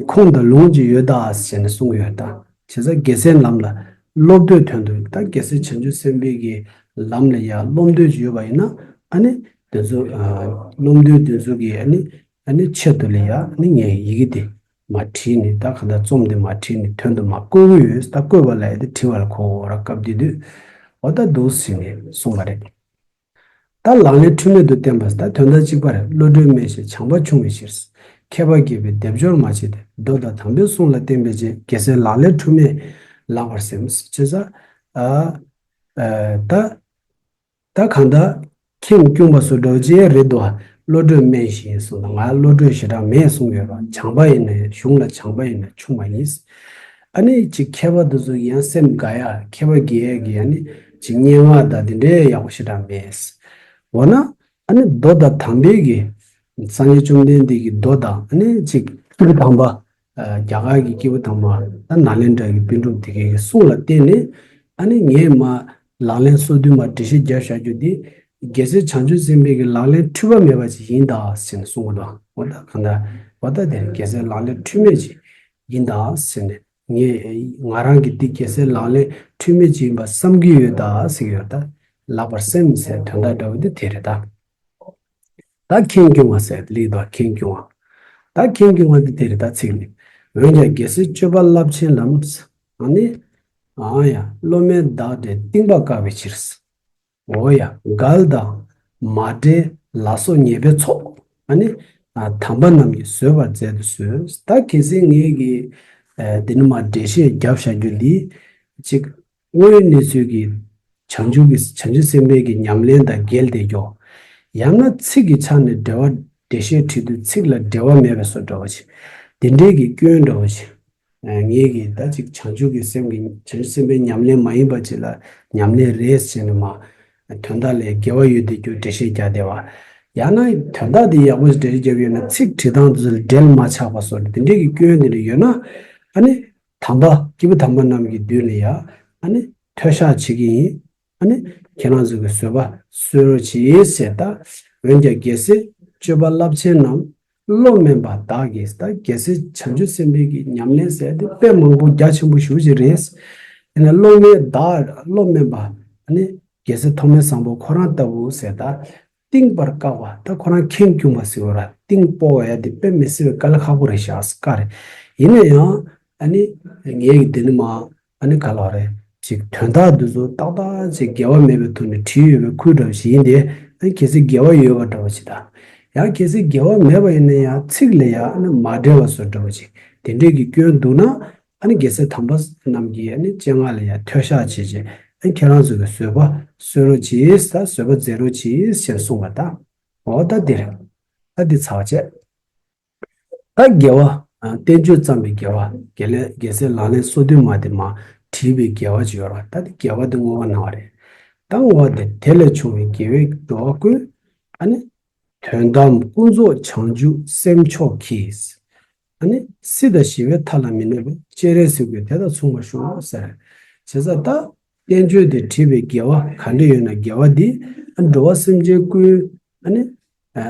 ཁུངས་དང་ལུང་ཅིག་ཡོད་ད་ཟེར་ནས་གསུངས་ཡོད་ད། བྱས་ཙང་རྒྱལ་སྲས་ལམ་ལ་སློབ་འདོད་དོན་དུ། ད་རྒྱལ་སྲས་བྱང་ཆུབ་སེམས་དཔའི་གི་ལམ་ལ་ཡང་སློབ་འདོད་ཅིག་ཡོད་པ་ཡིན་ན། ཨ་ནི་དེ་ཚོ། ཨ། སློབ་འདོད་དེ་ཚོ་གི་ཨ་ནི། ཨ་ནི་ཆེད་དུ་ལ་ཡ། ཨ་ནི་ངས་ཡི་གེ་དེ་མར་བྲིས་ནས། ད་གང་ལྟར་རྩོམ་དེ་མར་བྲིས་ནས་དོན་དུ་མར་བཀོད་ཀྱི་ཡོད། ད་བཀོད་པ་ལ་ཡ་དེ་བྲིས་པ་ལ་གོ་ར་སྐབས་དེ་དུས། འོ་ད་འདུག་ཟེར་ནས་གསུངས་པ་རེད། ད་ལག་ལེན་འཁྲུལ་མེད་དུ་བསྟན་པ། ད་དོན་དག་གཅིག་པ་རེད། བློ་གྲོས་དམན་ཞིང་བྱམས་པ་ཆུང་བའི་ཕྱིར། མཁས་པ་དགྱེས་པའི་སྡེབ་སྦྱོར་མ་བྱས་ཏེ། མདོ་དང་དམ་པའི་གསུང་ལ་བརྟེན་པའི་རྗེས། རྒྱལ་སྲས་ལག་ལེན་འཁྲུལ་མེད་ལགས་པར་སེམས། བྱས་ཙང་། ཨ། ཨ། ད། ད་གང་ལྟར་ཁེངས་སྐྱུང་བ་བཟོ་འདྲ་བོ་ཅིག་རེད་འདུག་ཨ། བློ་གྲོས་དམན་ཞིང་གསུངས་དང་། ང་བློ་གྲོས་ཞེ་དྲག་མེད་གསུངས་ཡོད་ར། བྱམས་པ་ཡིན་ན་ཡང་། གཞུང་ལ་བྱམས་པ་ཡིན་ན་ཆུང་བ་ཡིན། ཨ་ནི་ཅིག་མཁས་པ་དེ་ཚོ་ཡང་སེམས་དགའ་ཡ། མཁས་པ་དགྱེས་ཡ་གི་ཨ་ནི་ཅིག་སྙན་ངག་དང་དེ་འདྲའི་ཡག་པོ་ཞེ་དྲག་མེད། འོ་ན་ཨ་ནི་མདོ་དང་དམ་པའི་གི། སངས་རྒྱས་བཅོམ་ལྡན་འདས་ཀྱི་མདོ་དང་། ཨ་ནི་ཅིག་སྐྱེས་བུ་དམ་པ། ཨ། རྒྱ་གར་གྱི་སྐྱེས་བུ་དམ་པ། ད་ནཱ་ལེནྡྲ་གི་པཎ་གྲུབ་དེ་གའི་གི་གསུང་ལ་བརྟེན་ནས། ཨ་ནི་ངས་མར་ལག་ལེན་སོ་བདུན་མར་འགྲེལ་བཤད་རྒྱབ་བཞག་རྒྱུ་འདི། རྒྱལ་སྲས་བྱང་ཆུབ་སེམས་དཔའི་གི་ལག་ལེན་འཁྲུལ་པ་མེད་པ་ཅིག་ཡིན་ད་ཟེར་ནས་གསུང་གི་འདུག་འོ་ད་གང་ལྟར་འོ་ད་དེ་རྒྱལ་སྲས་ལག་ལེན་འཁྲུལ་མེད་ཅིག་ཡིན་ད་ཟེར་ནས། ངས་ང་རང་གིས་འདི་རྒྱལ་སྲས་ལག་ལེན་འཁྲུལ་མེད་ཅིག་ཡིན་པ་བསམ་གྱི་ཡོད་ད་ཟེར་གྱི་ཡོད། ད་ལགས་པར་སེམས་ཟེར་དོན་དག་འདྲ་བོ་འདི་དེ་རེད་ད། ད་ཁེངས་སྐྱུང་བ་ཟེར་ལེགས་འདུག་ཁེངས་སྐྱུང་བ། ད་ཁེངས་སྐྱུང་བ་འདི་དེ་རེད་ད། ཚིག་ནི། འོན་ཀྱང་རྒྱལ་སྲས་སྤྱོད་པ་རླབས་ཆེན་ལམ། ཨ་ནི། ཨ་ཡ། བློ་དམན་བདག་འདྲས་གཏིང་དཔག་དཀའ་བའི་ཕྱིར། འོ་ཡ། མགལ་དང་མ་འབྲེལ་ལ་སོགས་ཉེས་པའི་ཚོགས། ཨ་ནི། ཨ། དམ་པ་རྣམས་ཀྱིས་བཟོད་པར་མཛད་དུ་གསོལ། ད་གལ་སྲིད་ངེད་ཀྱིས། ཨ། འདི་ནི་མར་འགྲེལ་བཤད་རྒྱབ་བཞག་རྒྱུ་འདི། གཅིག་དངོས་ཡོད་གནས་ཚུལ་གྱི་བྱང་ཆུབ་ཀྱི་བྱང་ཆུབ་སེམས་དཔའི་གི་ཉམས་ལེན་དང་འགལ་བསྡད་རྒྱུ། ཡང་ན་ཚིག་གི་ཆ་ནས་འགྲེལ་བ་འགྲེལ་བཤད་བྲིས་དུས་ཚིག་ལ་འབྲེལ་བ་མེད་པའི་བཟོ་འདྲ་བོ་ཞིག་དེ་འདྲའི་གི་སྐྱོན་འདྲ་བོ་ཞིག་ཨ། ངེད་ཀྱིས་ད་ཅིག་བྱང་ཆུབ་ཀྱི་སེམས་ཀྱི་བྱང་ཆུབ་སེམས་དཔའི་ཉམས་ལེན་མ་ཡིན་པ་ཅིག་ལ་ཉམས་ལེན་རེད་ཟེར་ནས་མར་དོན་དག་ལས་འགལ་བ་ཡོད་བསྡད་རྒྱུ་འགྲེལ་བཤད་རྒྱག་བསྡད་པ། ཡང་ན་དོན་དག་དེ་ཡག་པོ་ཞིག་འགྲེལ་བཤད་རྒྱབ་ཡོད་ན་ཚིག་བྲིས་སྟངས་དེ་ཚོ་ལ་འབྲེལ་མ་ཆགས་པ་བཟོ་འདྲ་དེ་འདྲའི་གི་སྐྱོན་དེ་འདྲ་ཡོད་ན། ཨ་ནི། དམ་པ་སྐྱེས་བུ་དམ་པ་རྣམས་ཀྱི་མདུན་ལ་ཡ། ཨ་ནི་མཐོལ་བཤགས་བྱེད་ཀྱི་ཡིན། ཨ་ནི་ཁྱེད་རང་ཚོ་གི་བཟོད་པ་གསོལ་རོགས་གྱིས་ཟེར་ད། འོན་ཀྱང་རྒྱལ་སྲས་སྤྱོད་པ་རླབས་ཆེན་རྣམས་བློ་དམན་པ་བདག་གིས། ད་རྒྱལ་སྲས་བྱང་ཆུབ་སེམས་དཔའི་གི་ཉམས་ལེན་ཟེར་དེ་དཔེ་མང་པོ་རྒྱ་ཆེན་པོ་ཞེ་པོ་ཅིག་རེད། དེ་ནས་བློ་དམན་བདག་བློ་དམན་པ། ཨ་ནི་རྒྱལ་སྲས་ཐོགས་མེད་བཟང་པོ་ཁོ་རང་ལྟ་བུ་ཟེར་ད། གཏིང་དཔག་དཀའ་བ། ད་ཁོ་རང་ཁེངས་སྐྱུང་བ་ཟེར་བ་ར། གཏིང་སྤོ་བ་ཡ་དེ་དཔེ་མི་སྲིད་པའི་དཀའ་ལས་ཁག་པོ་རེད་ཤག་དཀའ་རེད། ཡིན་ན་ཡང་ ཨ་ནི་ངས་ཀྱི་འདི་ནི་མ་ཨ་ནི་ག་ལ་རེད། ཅིག་དོན་དག་འདི་ཚོ་ཏག་ཏག་ཅིག་འགལ་བ་མེད་པའི་ཐོག་ནས་བྲིས་ཡོད་པའི་ཁུལ་འདྲ་བ་ཞིག་ཡིན་ཏེ། ཨ་ནི་གལ་སྲིད་འགལ་བ་ཡོད་པ་འདྲ་བ་ཞིག་དང་། ཡང་གལ་སྲིད་འགལ་བ་མེད་པ་ཡིན་ན་ཡང་ཚིག་ལ་ཡང་ཨ་ནི་མ་འབྲེལ་བ་བཟོ་འདྲ་བ་ཅིག་དེ་འདྲས་ཀྱི་སྐྱོན་འདུག་ན། ཨ་ནི་རྒྱལ་སྲས་དམ་པ་རྣམས་ཀྱིས་ཨ་ནི་སྤྱན་སྔ་ལ་ཡང་མཐོལ་བཤགས་བྱེད་ཅེས། ཨ་ནི་ཁྱེད་རང་ཚོ་གི་བཟོད་པ་གསོལ་རོགས་གྱིས། ད་བཟོད་པ་མཛད་རོགས་གྱིས་ཞེས་གསུངས་པ་དང་། འོ་ད་འདིར་ད་འདི་ཚར་བ་བྱས། ད་དགེ་བ། ཨ་བསྟན་བཅོས་བརྩམས་པའི་དགེ་བ། དགེ་ལས་རྒྱལ་སྲས་ལག་ལེན་སོ་བདུན་མ་དེ་མ་བྲིས་པའི་དགེ་བ་ཅིག་ཡོད་རེད་བ། ད་འདི་དགེ་བ་འདི་བསྔོ་བ་གནང་བ་རེད། ད་བསྔོ་བ་འདི་དེ་ལས་བྱུང་བའི་དགེ་བའི་འགྲོ་བ་ཀུན། ཨ་ནི་དོན་དམ་ཀུན་རྫོགས་བྱང་ཆུབ་སེམས་མཆོག་གིས། ཨ་ནི་སྲིད་དང་ཞི་བའི་མཐའ་ལ་མི་གནས་པའི་སྤྱན་རས་གཟིགས་ཀྱིས་དེ་དང་མཚུངས་པར་ཤོག་ཟེར། བྱས་ཙང་ད་བསྟན་བཅོས་དེ་བྲིས་པའི་དགེ་བ་ག་འདྲ་ཡོད་ན། དགེ་བ་འདི་ཨ་འགྲོ་བ་སེམས་ཅན་ཀུན། ཨ་ནི་ཨ་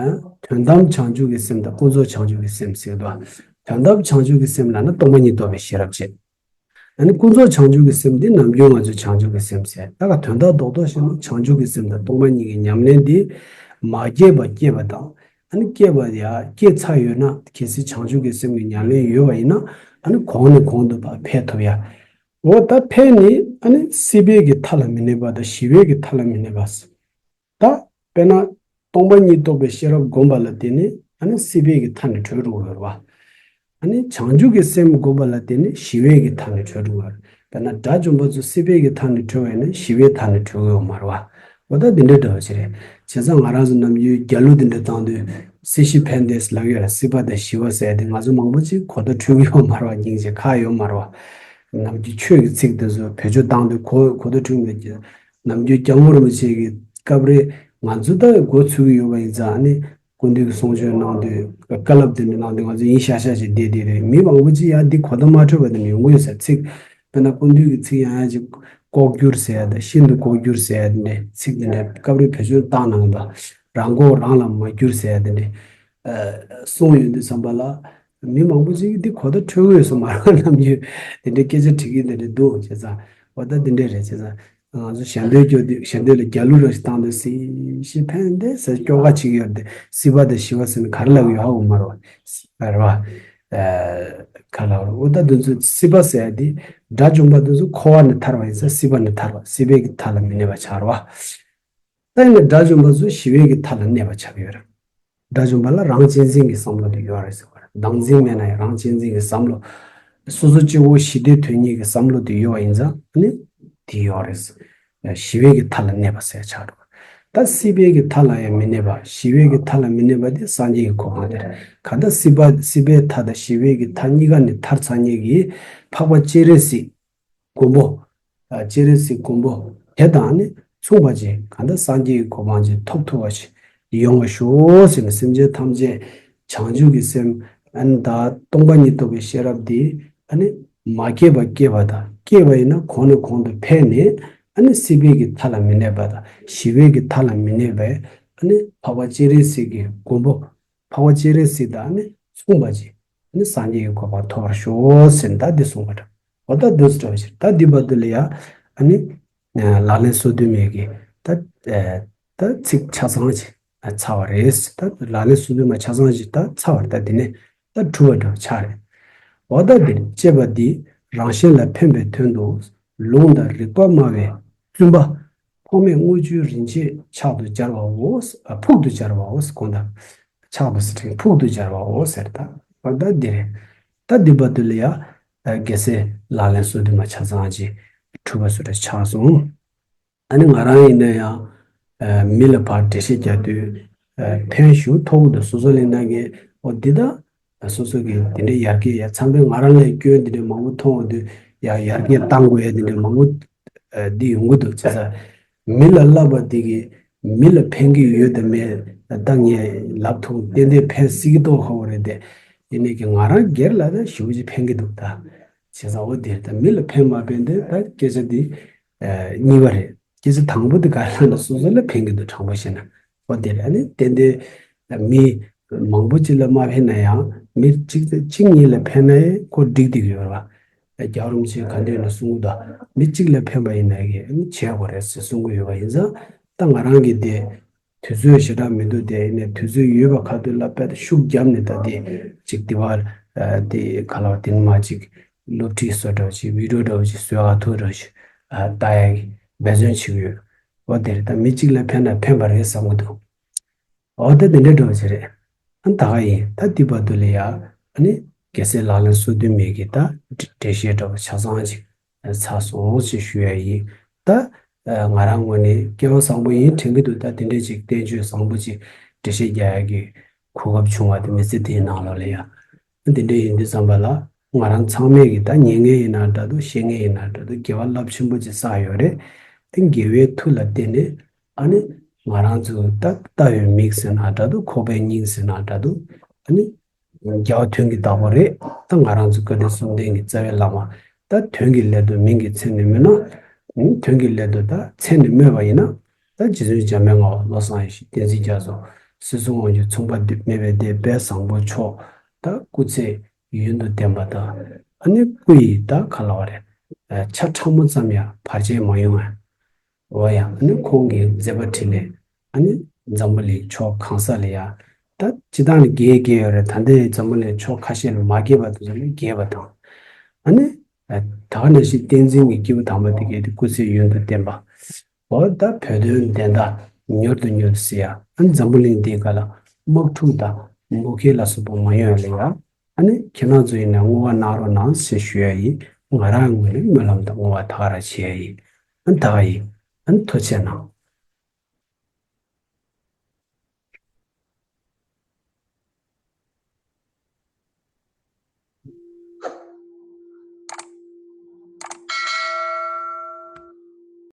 དོན་དམ་བྱང་ཆུབ་ཀྱི་སེམས་དང་ཀུན་རྫོགས་བྱང་ཆུབ་ཀྱི་སེམས་ཟེར་དུས། དོན་དམ་བྱང་ཆུབ་ཀྱི་སེམས་ལབ་ན་སྟོང་པ་ཉིད་རྟོགས་པའི་ཤེས་རབ་ཅེས། ཨ་ནི་ཀུན་རྫོགས་བྱང་ཆུབ་ཀྱི་སེམས་འདི་ནམ་རྒྱུན་ང་ཚོས་བྱང་ཆུབ་ཀྱི་སེམས་ཟེར། ད་ག་དོན་དག་རྡོག་རྡོག་བཤད་ན་བྱང་ཆུབ་ཀྱི་སེམས་དང་སྟོང་པ་ཉིད་ཀྱི་ཉམས་ལེན་འདི་མ་སྐྱེས་པ་སྐྱེས་པ་དང་། ཨ་ནི་སྐྱེས་པ་ཡ་སྐྱེས་ཚར་ཡོད་ན། གལ་སྲིད་བྱང་ཆུབ་ཀྱི་སེམས་ཀྱི་ཉམས་ལེན་ཡོད་པ་ཡིན་ན། ཨ་ནི་གོང་ནས་གོང་དུ་ཕར་འཕེལ་ཐུབ་ཡ། འོ་ད་འཕེལ་ནས་ཨ་ནི་སྲིད་པའི་གི་མཐའ་ལ་མི་གནས་པ་དང་ཞི་བའི་གི་མཐའ་ལ་མི་གནས་པ། ད་དཔེར་ན་སྟོང་པ་ཉིད་རྟོགས་པའི་ཤེས་རབ་བསྒོམས་པ་ལ་བརྟེན་ནས་ཨ་ནི་སྲིད་པའི་གི་མཐའ་ནས་གྲོལ་འགྲོ་གི་ཡོད་རེད་བ། ཨ་ནི་བྱང་ཆུབ་ཀྱི་སེམས་བསྒོམས་པ་ལ་བརྟེན་ནས་ཞི་བའི་གི་མཐའ་ནས་གྲོལ་འགྲོ་གི་ཡོད་རེད། དཔེར་ན་དགྲ་བཅོམ་པ་ཚོ་སྲིད་པའི་གི་མཐའ་ནས་གྲོལ་བ་ཡིན་ན་ཞི་བའི་མཐའ་ནས་གྲོལ་གི་ཡོད་མ་རེད་བ། འོ་ད་འདི་འདྲའི་འདྲ་བ་ཞིག་རེད། བྱས་ཙང་ང་རང་ཚོ་ནམ་རྒྱུན་རྒྱ་གླུ་འདི་འདྲ་བཏང་དུས་སྲིད་ཞི་ཕན་བདེ་ལབ་ཡོད་རེད། སྲིད་པ་དང་ཞི་བ་ཟེར་ཏེ་ང་ཚོ་མང་པོ་ཅིག་གོ་བརྡ་འཕྲོད་ཀྱི་ཡོད་མ་རེད་བ། སྙིང་རྗེ་ཁག་ཡོད་མ་རེད་བ། ནམ་རྒྱུན་ཆོས་ཀྱི་ཚིག་འདི་ཚོ་བེད་སྤྱོད་བཏང་དུས་གོ་གོ་བརྡ་འཕྲོད་མེད་ཀྱི། ནམ་རྒྱུན་སྐྱབས་མགོན་རིན་པོ་ཆེ་གི་སྐབས་རེ་ང་ཚོ་ད་འགོ་ཚུགས་ཀྱི་ཡོད་པ་ཡིན་ཙང་ནི། སྐུ་མདུན་གྱི་གསུང་ཆོས་གནང་དུས་བཀའ་སློབ་དེ་འདྲ་གནང་དུས་ང་ཚོ་ཡིན་ཤག་ཤག་ཅིག་བསྡད་བསྡད་རེད། མི་མང་པོ་ཅིག་ཡང་འདི་གོ་བརྡ་མ་འཕྲོད་པ་དེ་འདྲ་ཡོང་གི་ཡོད་ས་རེད། ཚིག་དཔེར་ན་སྐུ་མདུན་གྱི་ཚིག་ཡང་ཡང་ཅིག་ལྐོག་གྱུར་ཟེར་ཡ་དང་ཤིན་ཏུ་ལྐོག་གྱུར་ཟེར་ཡ་དེ་འདྲ་ཚིག་དེ་འདྲ་སྐབས་རེ་བེད་སྤྱོད་བཏང་གནང་དང་རང་མགོ་རང་ལ་མ་བསྒྱུར་ཟེར་ཡ་དེ་འདྲ་གསུངས་ཡོང་དུས་ཙམ་པ་ལ། མི་མང་པོ་ཅིག་གིས་འདི་གོ་བརྡ་འཕྲོད་ཀྱི་ཡོད་ས་མ་རེད། ནམ་རྒྱུན་དེ་འདྲའི་སྐད་ཆ་དྲི་གི་དེ་འདྲ་འདུག་བྱས་ཙང་། འོ་ད་འདི་འདྲ་རེད། བྱས་ཙང་ང་ཚོ་ཞལ་འདོན་སྐྱོར་དུས་ཞལ་འདོན་ལ་རྒྱ་གླུ་ར་ཞིག་བཏང་དུས་སྲིད་ཞི་ཕན་བདེ་ཟེར་སྐྱོར་ག་བྱེད་ཀྱི་ཡོད་རེད་དེ། སྲིད་པ་དང་ཞི་བ་ཟེར་ན་ག་རེ་ལབ་ཀྱི་ཡོད་ཧ་གོ་མ་རེད་བ། རེད་བ། ཨ་ག་ལབ་རེད། འོ་ད་འདི་ཚོ་སྲིད་པ་ཟེར་ཡ་དེ་དགྲ་བཅོམ་པ་འདི་ཚོ་འཁོར་བ་ནས་ཐར་བ་ཡིན་ཙང་སྲིད་པ་ནས་ཐར་བ། སྲིད་པའི་གི་མཐའ་ལ་མི་གནས་པ་ཆགས་རེད་བ། ད་ཡིན་ན་དགྲ་བཅོམ་པ་ཚོ་ཞི་བའི་གི་མཐའ་ལ་གནས་པ་ཆགས་ཀྱི་ཡོད་རེད། དགྲ་བཅོམ་པ་ལ་རང་གཅེས་འཛིན་གྱི་བསམ་བློ་དེ་ཡོད་རེད་ཟེར་བ་རེད། བདག་འཛིན་མེད་ན་ཡང་རང་གཅེས་འཛིན་གྱི་བསམ་བློ། སོ་སོ་གཅིག་པོ་ཞི་བདེ་དོན་གཉིས་ཀྱི་བསམ་བློ་དེ་ཡོད་པ་ཡིན་ཙང་ནི་དེ་ཡོད་རེད། ཞི་བའི་གི་མཐའ་ལ་གནས་པ་ཟེར་ཆགས་འགྲོ། ད་སྲིད་པའི་གི་མཐའ་ལ་ཡང་མི་གནས་པ། ཞི་བའི་གི་མཐའ་ལ་མི་གནས་པ་དེ་སངས་རྒྱས་ཀྱི་གོ་འཕང་དེ་རེད། གང་ལྟར་སྲིད་པ་སྲིད་པའི་མཐའ་དང་ཞི་བའི་གི་མཐའ་གཉིས་ཀ་ནས་ཐར་ཚར་མཁན་གྱི་འཕགས་པ་སྤྱན་རས་གཟིགས་མགོན་པོ། ཨ་སྤྱན་རས་གཟིགས་མགོན་པོ་དེ་དང་ནི་མཚུངས་པ་ཅིག་གང་ལྟར་སངས་རྒྱས་ཀྱི་གོ་འཕང་ཅིག་ཐོབ་ཐུབ་པ་ཞིག་ཡོང་བར་ཤོག་ཟེར་ནས་སེམས་ཅན་ཐམས་ཅད་བྱང་ཆུབ་ཀྱི་སེམས། ཨ་ནི་ད་སྟོང་པ་ཉིད་རྟོགས་པའི་ཤེས་རབ་འདི་ཨ་ནི་མ་སྐྱེས་པ་སྐྱེས་པ་དང་། སྐྱེས་པ་ཡིན་ན་གོང་ནས་གོང་དུ་འཕེལ་ནས། ཨ་ནི་སྲིད་པའི་གི་མཐའ་ལ་མི་གནས་པ་དང་ཞི་བའི་གི་མཐའ་ལ་མི་གནས་པའི་ཨ་ནི་འཕགས་པ་སྤྱན་རས་གཟིགས་ཀྱི་མགོན་པོ། འཕགས་པ་སྤྱན་རས་གཟིགས་དང་ནི་མཚུངས་པ་ཅིག་ནི་སངས་རྒྱས་ཀྱི་གོ་འཕང་ཐོབ་པར་ཤོག་ཟེར་ནས་ད་འདི་གསུངས་པ་འདྲ། འོ་ད་འདི་ཚོ་འདྲ་བ་ཞིག་ད་འདི་བར་དུ་ལ་ཡ་ཨ་ནི་ལག་ལེན་སོ་བདུན་མའི་གི་ད་ད་ཚིག་ཆ་ཚང་ཅིག་ཚར་བ་རེད། ད་ལག་ལེན་སོ་བདུན་མ་ཆ་ཚང་ཅིག་ད་ཚར་བ་རེད། ད་འདི་ནས་ད་གྲུབ་པ་འདྲ་བ་ཆགས་རེད། འོ་ད་འདིར་སྤྱད་པ་འདིས་རང་གཞན་ལ་ཕན་པའི་དོན་དུ་ལུང་དང་རིགས་པ་སྨྲ་བའི་བཙུན་པ། ཕོ་མོས་བསྔོ་བཅུའི་རིན་ཆེན་ཕྱག་ཏུ་སྦྱར་བའོ། ཨ་ཕུག་ཏུ་སྦྱར་བའོ་ཟེར། གོང་དུ་ཕྱག་ཏུ་ཟེར་ཕུག་ཏུ་སྦྱར་བའོ་ཟེར། ད་འོ་ད་འདི་རེད། ད་འདི་བར་དུ་ལ་ཡ་རྒྱལ་སྲས་ལག་ལེན་སོ་བདུན་མ་ཆ་ཚང་ཅིག་གྲུབ་པ་བཟོ་འདྲ་ཆགས་སོང་། ཨ་ནི་ང་རང་ཡིན་ན་ཡང་མི་ལ་ཕར་འགྲེལ་བཤད་རྒྱག་དུས་ཕན་ཞེ་པོ་ཐོགས་ཀྱི་འདུག་སོ་སོ་ལ་ཡིན་ན་གི་འོ་འདི་ད་སོ་སོ་གི་དེ་འདྲའི་ཡར་རྒྱས་ཡ་མཚམས་རེ་ང་རང་ལ་སྐྱོན་དེ་འདྲའི་མང་པོ་མཐོང་འོང་དུས་ཡ་ཡར་རྒྱས་བཏང་དགོས་ཡ་དེ་འདྲའི་མང་པོ་འདི་ཡོང་གི་འདུག་བྱས་ཙང་མི་ལ་བསླབ་པ་འདི་གི་མི་ལ་ཕན་གྱི་ཡོད་དམ་མེད་ད་ངས་ལབ་ཐུབ། ཏན་ཏན་ཕན་སྲིད་ཀྱི་འདུག་ཧ་གོ་རེད་དེ། ཡིན་ནའི་གི་ང་རང་སྒེར་ལ་ད་ཞེ་པོ་ཅིག་ཕན་གྱི་འདུག་ད་བྱས་ཙང་འོ་དེ་རེད། ད་མི་ལ་ཕན་མ་ཕན་དེ་ད་སྐད་ཆ་འདི་གཉིས་པ་རེད། སྐད་ཆ་དང་པོ་དེ་ག་རེ་ལབ་ན་སོ་སོ་ལ་ཕན་གྱི་འདུག་དྲང་པོ་བཤད་ན། འོ་དེ་རེད། ཨ་ནི་ཏན་ཏན་མི་མང་པོ་ཅིག་ལ་མ་ཕན་ན་ཡང་མི་གཅིག་གཅིག་གཉིས་ལ་ཕན་ན་ཡང་ཁོ་འགྲིག་བསྡད་ཀྱི་ཡོད་རེད་བ། རྒྱལ་བ་རིན་པོ་ཆེས་ག་འདྲ་ཡིན་ན་གསུང་གི་འདུག་མི་གཅིག་ལ་ཕན་པ་ཡིན་ན་གི་ཨ་ནི་བྱེད་དགོས་རེད་ཟེར་གསུང་གི་ཡོད་པ་ཡིན་ཙང་། ད་ང་རང་གི་དེ་དུས་ཚོད་ཞེ་དྲག་མི་འདུག་དེ་ཡིན་ནའི་དུས་ཚོད་ཡོད་པ་ཁ་ཐུག་ལ་དཔེ་ཤུགས་བརྒྱབ་ནས་ད་དེ་ཅིག་དེ་བ་དེ་ག་ལ་བ་དེ་ནི་མ་ཅིག་སློབ་ཁྲིད་བཟོ་འདྲ་བོ་ཅིག་བི་ཌིའོ་འདྲ་བོ་ཅིག་བཟོ་ཨ་ཐུག་འདྲ་བོ་ཅིག་ཨ་ལྟ་ཡ་གི་འབད་བརྩོན་བྱེད་ཀྱི་ཡོད། འོ་དེ་རེད། ད་མི་གཅིག་ལ་ཕན་ན་ཕན་པ་རེད་བསམ་གྱི་འདུག་འོ་ད་དེ་འདྲ་འདྲ་བོ་ཅིག་རེད། ཨ་ད་ག་ཡིན། ད་དེ་བར་དུ་ལ་ཡ་ཨ་ནི་རྒྱལ་སྲས་ལག་ལེན་སོ་བདུན་མའི་གི་ད་འགྲེལ་བཤད་འདྲ་བོ་ཆ་ཚང་ཅིག་ཚར་སོང་ཞེས་ཞུ་ཡ་ཡིན། ད་ང་རང་ངོས་ནས་སྐལ་བ་བཟང་པོ་ཡིན་དྲན་གྱི་འདུག་ད་དེ་འདྲ་ཅིག་བསྟན་བཅོས་བཟང་པོ་ཅིག་འགྲེལ་བཤད་རྒྱག་ཡ་གི་གོ་སྐབས་བྱུང་བ་དེ་མི་ཚེ་འདིའི་ནང་ལོགས་ལ་ཡ། འདི་འདྲ་ཡིན་དུས་ཙམ་པ་ལ་ང་རང་ཚང་མས་ཀྱི་ད་ཉན་མཁན་ཡིན་ན་འདྲ་འདུག་བཤད་མཁན་ཡིན་ན་འདྲ་འདུག་དགེ་བ་རླབས་ཆེན་པོ་ཅིག་བསགས་ཡོད་རེད། དེ་དགེ་བའི་མཐུ་ལ་བརྟེན་ནས་ཨ་ནི་ང་རང་ཚོ་ད་ལྟ་བའི་མིག་ཟེར་ན་འདྲ་འདུག་ཁོག་པའི་སྙིང་ཟེར་ན་འདྲ་འདུག་ཨ་ནི་རྒྱལ་བ་དོན་གྱི་བདག་པོ་རེད། ད་ང་རང་ཚོ་བཀའ་དྲིན་གསུམ་ལྡན་གྱི་རྩ་བའི་བླ་མ། ད་དོན་གྱི་སླད་དུ་མིང་གི་མཚན་ནས་སྨོས་ན། དོན་གྱི་སླད་དུ་ད་མཚན་ནས་སྨོས་པ་ཡིན་ན། ད་རྗེ་བཙུན་འཇམ་དཔལ་དབྱངས། བློ་བཟང་ཡེ་ཤེས། བསྟན་འཛིན་རྒྱ་མཚོ། སྲིད་གསུམ་དབང་སྒྱུར་མཚུངས་པ་མེད་པའི་སྡེ་དཔལ་བཟང་པོ་མཆོག་ད་སྐུ་ཚེ་ཡུན་དུ་བརྟན་པ་དང་། ཨ་ནི་སྐུ་ཡི་ད་ག་ལབ་པ་རེད། ཆ་ཕྲ་མོ་ཙམ་ཡང་བར་ཆད་མ་ཡོང་བ། འོ་ཡ། ཨ་ནི་ཁོང་གི་མཛད་པ་འཕྲིན་ལས་ཨ་ནི་འཛམ་བུ་གླིང་ཕྱོགས་གང་ས་ལ་ཡ། ད་སྤྱིར་བཏང་ལ་རྒྱས་རྒྱས་ཡོད་རེད། ད་ལྟའི་འཛམ་བུ་གླིང་ཕྱོགས་ཁ་ཤས་ལ་མ་རྒྱས་པ་དེ་ཚོ་ལ་རྒྱས་པ་དང་། ཨ་ནི་ད་ག་ནང་བཞིན་བསྟན་འཛིན་གྱི་སྐྱེས་བུ་དམ་པ་དེ་གའི་དེ་སྐུ་ཚེ་ཡུན་དུ་བརྟན་པ། འོ་ད་བོད་དོན་བདེན་མཐའ་མྱུར་དུ་མྱུར་དུ་ཟེར་ཡ། ཨ་ནི་འཛམ་བུ་གླིང་འདིའི་སྒང་ལ་དམག་འཁྲུག་དང་འབོད་སྐད་ལ་སོགས་པ་མ་ཡོང་ཡ་ལ་ཡ། ཨ་ནི་ཁྱེད་རང་ཚོ་ཡིན་ན་བསྔོ་བ་གནང་རོགས་གནང་ཞེས་ཞུ་ཡ་ཡིན། ང་རང་ངོས་ནས་སྨོན་ལམ་དང་བསྔོ་བ་ད་ག་རང་བྱེད་ཡ་ཡིན། ཨ་ནི་ད་ག་ཡིན། ཨ་ནི་ཐུགས་རྗེ་གནང་།